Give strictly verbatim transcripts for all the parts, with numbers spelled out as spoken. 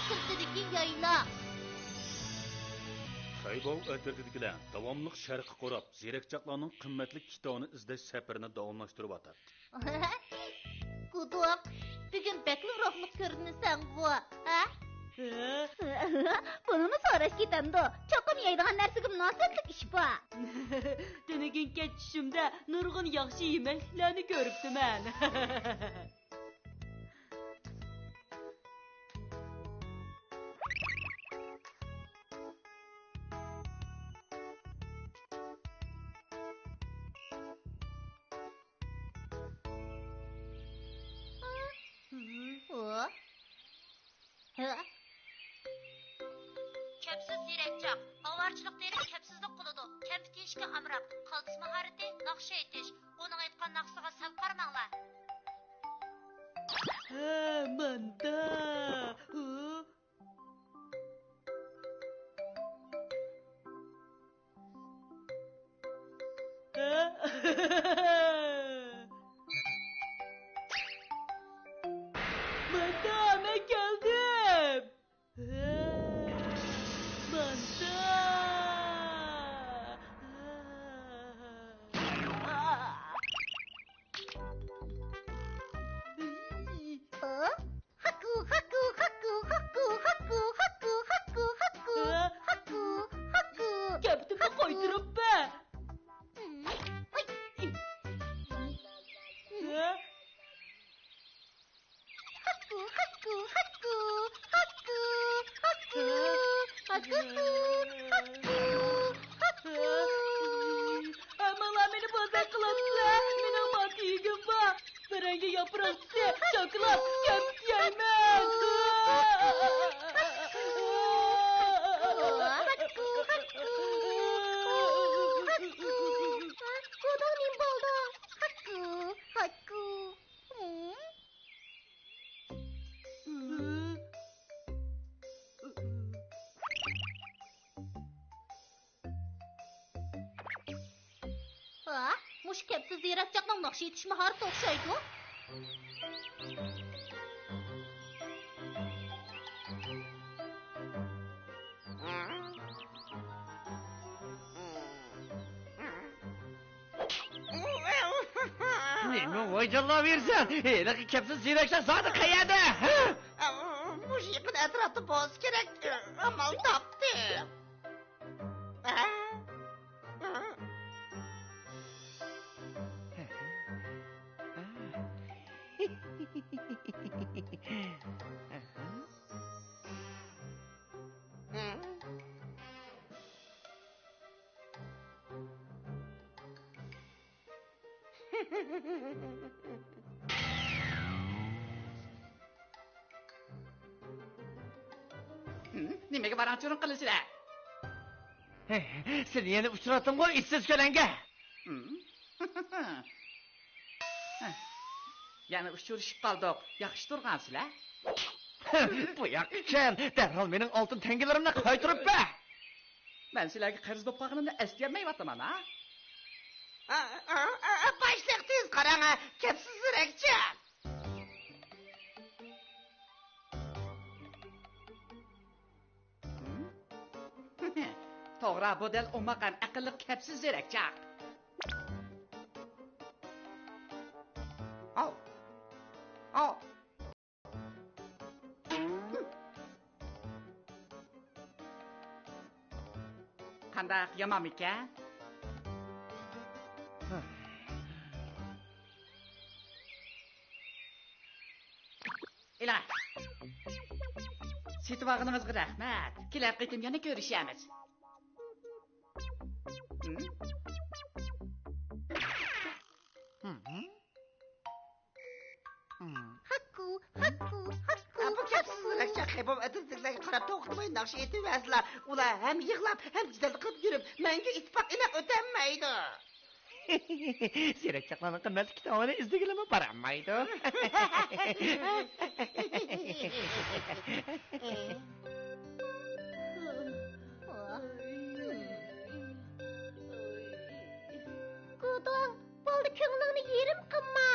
سىرتىدىكى يايلاق. خەيباۋ ئەترىتىدىكىلەر داۋاملىق شەرققە قاراپ، زېرەكچاقلارنىڭ قىممەتلىك كىتابىنى ئىزدەش سەپىرىنى داۋاملاشتۇرۇۋاتاتتى. گۇدۇق، بۈگۈن بەكلا روھلۇق كۆرۈنىسەنغۇ، ھە؟ ھە؟ بۇنىمۇ سوراش كېتەمدۇ؟ چوقۇم يەيدىغان نەرسىگە مۇناسىۋەتلىك ئىش بار. تۈنۈگۈن كەچ چۈشۈمدە نۇرغۇن ياخشى يېمەكلىكلەرنى كۆرۈپتىمەن. كەپسىز زېرەكچاق، ئاۋارىچىلىق تېرىپ كەپسىزلىك قىلىدۇ. كەمپۈت يېيىشكە ئامراق، قالتىس ماھارىتى، ناخشا ئېيتىش. ئۇنىڭ ئېيتقان ناخشىسىغا سەل قارىماڭلار. ھە، ماندا. ھۇ. ھە؟ ماندا، مەن كەلدىم. ھە؟ ماندا. ھە؟ ھاكۇ، ھاكۇ، ھاكۇ، ھاكۇ. ھە؟ ھاكۇ، ھاكۇ، ھاكۇ. كەپتىمنى قايتۇرۇپ بەر. ھە؟ ھاكۇ، ھاكۇ، ھاكۇ، ھاكۇ، ھاكۇ، ھاكۇ، ھاكۇ، ھاكۇ. ھەممىڭلار مېنى بوزەك قىلىۋاتىسىلەر. مېنىڭ مانتا يېگۈم بار. بەرەڭگە ياپراق سۈتى، شاكىلات، كەپتى يەيمەن. ھاكۇ، ھاكۇ، ھاكۇ، ھاكۇ. گۇدۇڭ نېمە بولدى؟ ھاكۇ، ھاكۇ. ھا، مۇشۇ كەپسىز زېرەكچاقنىڭ ناخشا ئېيتىش ماھارىتى ئوخشايدۇ. نېمە ۋايجانلاۋېرىسەن؟ ھېلىقى كەپسىز زېرەكچاق زادى قەيەردە؟ ھە؟ مۇشۇ يېقىن ئەتراپتا بولسا كېرەك. ئامال تاپتىم. نېمىگە باراڭ چۇرۇڭ قىلىسىلەر؟ سېنى يەنە ئۇچراتتىمغۇ ئىسسىز كۆلەڭگە. يەنە ئۇچرىشىپ قالدۇق. ياخشى تۇرغانسىلەر؟ بۇ ياق ئىكەن. دەرھال مېنىڭ ئالتۇن تەڭگىلىرىمنى قايتۇرۇپ بەر. مەن سىلەرگە قەرز بوپ قالغىنىمنى ئەسلىيەلمەيۋاتىمەن ھا. باشلىق، تېز قاراڭ، كەپسىز زېرەكچاق. توغرا، بۇ دەل ئوماق ھەم ئەقىللىق كەپسىز زېرەكچاق. ئاۋ. ئاۋ. قانداق، يامانمىكەن؟ ئىلاھ. سېتىۋالغىنىڭىزغا رەھمەت. كېلەر قېتىم يەنە كۆرۈشەرمىز. ھاككۇ، ھاككۇ، ھاككۇ. بۇ كەپسىز زېرەكچاق خەيباۋ ئەترىتىدىكىلەرگە قاراپ توختىماي ناخشا ئېيتىۋەرسىلا، ئۇلار ھەم يىغلاپ، ھەم جېدەل قىلىپ يۈرۈپ، مەڭگۈ ئىتتىپاق ئىناق ئۆتەلمەيدۇ. زېرەكچاقلارنىڭ قىممەتلىك كىتابىنى ئىزدىگىلىمۇ بارالمايدۇ. گۇدۇڭ، بولدى، كۆڭلۈڭنى يېرىم قىلما.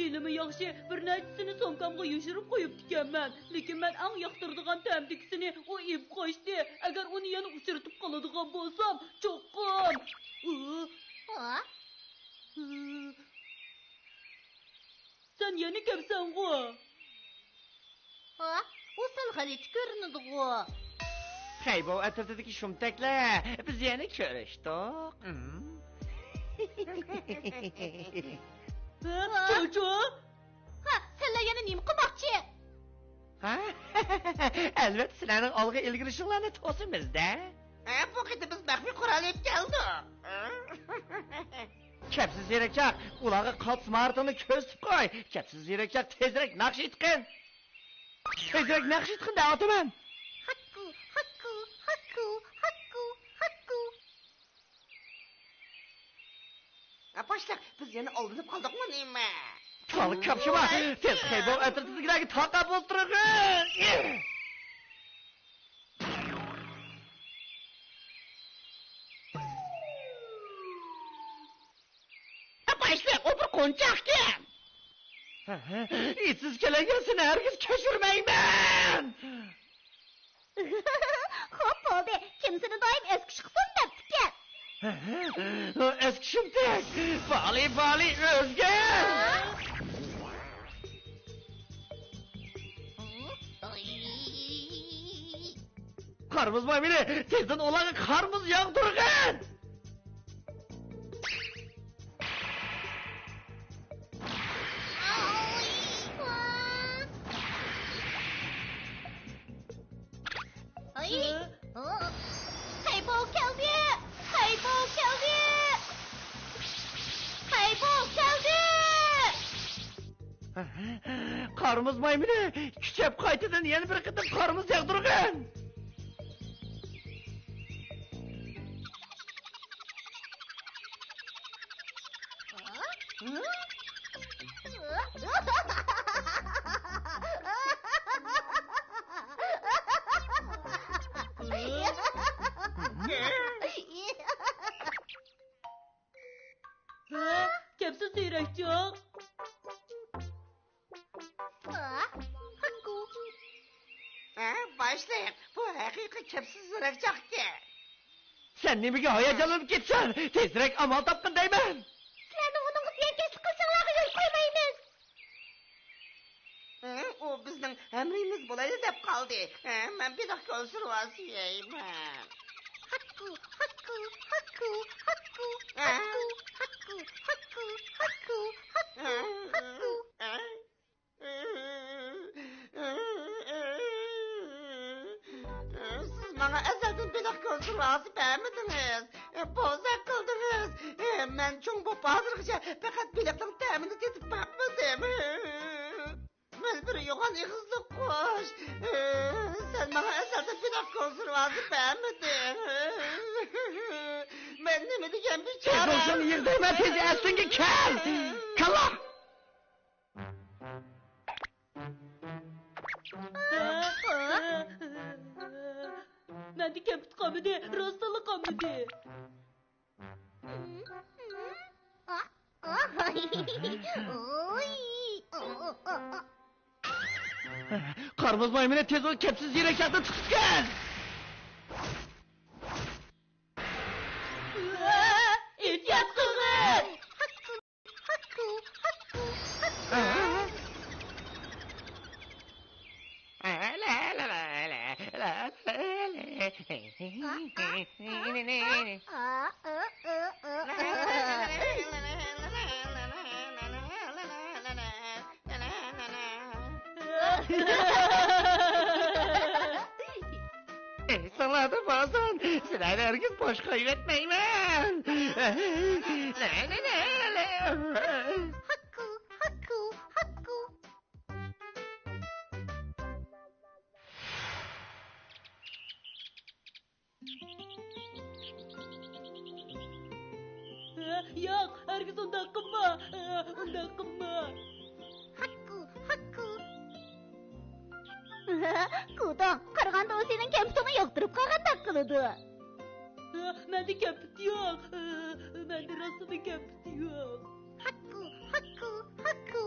ھېلىمۇ ياخشى، بىر نەچچىسىنى سومكامغا يوشۇرۇپ قويۇپتىكەنمەن. لېكىن مەن ئەڭ ياقتۇرىدىغان تەمدىكىسىنى ئۇ ئېلىپ قاچتى. ئەگەر ئۇنى يەنە ئۇچرىتىپ قالىدىغان بولسام، چوقۇم. ھە؟ سەن يەنە كەپسەنغۇ؟ ھە؟ ئۇ سەل غەلىتە كۆرۈنىدىغۇ. خەيبوۋ ئەترىتىدىكى شۇمتەكلەر، بىز يەنە كۆرۈشتۇق. ھە؟ ھە؟ چوچو؟ ھە، سەنلەر يەنە نېمە قىلماقچى؟ ھە؟ ئەلۋەتتە، سىلەرنىڭ ئالغا ئىلگىرىشىڭلارنى توسىمىز-دە. ھە، بۇ قېتىم بىز مەخپىي قورال ئېلىپ كەلدۇق. كەپسىز زېرەكچاق، ئۇلارغا قالتىس ماھارىتىڭنى كۆرسىتىپ قوي. كەپسىز زېرەكچاق، تېزرەك ناخشا ئېيتقىن. تېزرەك ناخشا ئېيتقىن دەۋاتىمەن. ھاككۇ، ھاككۇ، ھاككۇ، ھاككۇ، ھاككۇ. باشلىق، بىز يەنە ئالدىنىپ قالدۇقمۇ نېمە؟ كالا كاپشىما، تېز خەيبوۋ ئەترىتىدىكىلەرگە تاقا بولتۇرغىن. باشلىق، ئۇ بىر قونچاقكەن. ئېسىز كېلەڭگە، سېنى ھەرگىز كەچۈرمەيمەن. خوپ، بولدى. كىم سېنى دائىم ئەسكى چىقسۇن دەپتىكەن؟ ئەسكى شۇمتەك. بالى، بالى، ئۆزگەر. قار مۇز مايمۇنى، تېزدىن ئۇلارغا قار مۇز ياغدۇرغىن! ئاي! خەيبوۋ كەلدى! خەيبوۋ كەلدى! خەيبوۋ كەلدى! قار مۇز مايمۇنى، كۈچەپ قايتىدىن يەنە بىر قېتىم قار مۇز ياغدۇرغىن! ھە؟ كەپسىز زېرەكچاق. ھە، باشلىق، بۇ ھەقىقىي كەپسىز زېرەكچاقكەن. سەن نېمىگە ھاياجانلىنىپ كېتىسەن؟ تېزرەك ئامال تاپقىن دەيمەن. سىلەرنىڭ ئۇنىڭغا زىيانكەشلىك قىلىشىڭلارغا يول قويمايمىز. ھە، ئۇ بىزنىڭ ھەمراھىمىز بولايلى دەپ قالدى. ھە، مەن بېلىق كونسېرۋاسى يەيمەن. ھاككۇ، ھاككۇ، ھاككۇ، ھاككۇ، ھە؟ ھاككۇ، ھاككۇ، ھاككۇ، ھاككۇ، ھاككۇ، ھە؟ ھاككۇ. ھە؟ سىز ماڭا ئەزەلدىن بېلىق كونسېرۋاسى بەرمىدىڭىز. بوزەك قىلدىڭىز. مەن چوڭ بولۇپ ھازىرغىچە پەقەت بېلىقنىڭ تەمىنى تېتىپ باقمىدىم. مەن بىر يوغان ئېغىزلىق قۇش. سەن ماڭا ئەزەلدىن بېلىق كونسېرۋاسى بەرمىدىڭ. مەن نېمە دېگەن بىچارە. تېز بولسۇن، يىغدايمەن، تېز ئەسلىڭگە كەل. كاللا! مەندە كەپتە قالمىدى، راستلا قالمىدى. قار مۇز مايمۇنى، تېز بول، كەپسىز زېرەكچاقنى تۇتۇپ كەل! ئېھتىيات قىلغىن! ئېسىڭلاردا بولسۇن، سىلەرنى ھەرگىز بوش قويۇۋەتمەيمەن. ھاككۇ، ھاككۇ، ھاككۇ. ياق، ھەرگىز ئۇنداق قىلما، ئۇنداق قىلما. ھاككۇ، ھاككۇ. كۇدۇڭ، قارىغاندا ئۇ سېنىڭ كەمپۈتۈڭنى ياقتۇرۇپ قالغاندەك قىلىدۇ. مەندە كەمپۈت يوق. مەندە راستلا كەمپۈت يوق. ھاككۇ، ھاككۇ، ھاككۇ،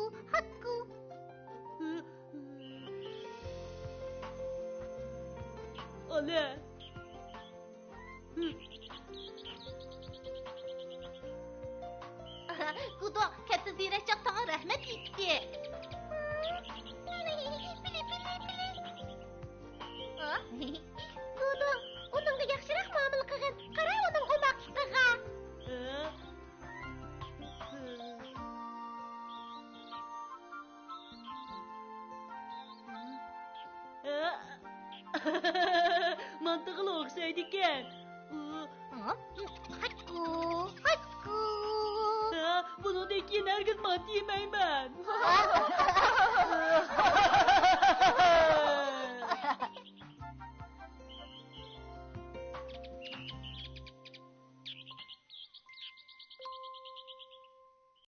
گۇدۇڭ، كەتتە زېرەكچاق ساڭا رەھمەت ئېيتتى. گۇدۇڭ، ئۇنىڭغا ياخشىراق مۇئامىلە قىلغىن. قارا ئۇنىڭ ئوماقلىقىغا. مانتىغىلا ئوخشايدىكەن. ھاككۇ، ھاككۇ. بۇنىڭدىن كېيىن ھەرگىز مانتا يېمەيمەن.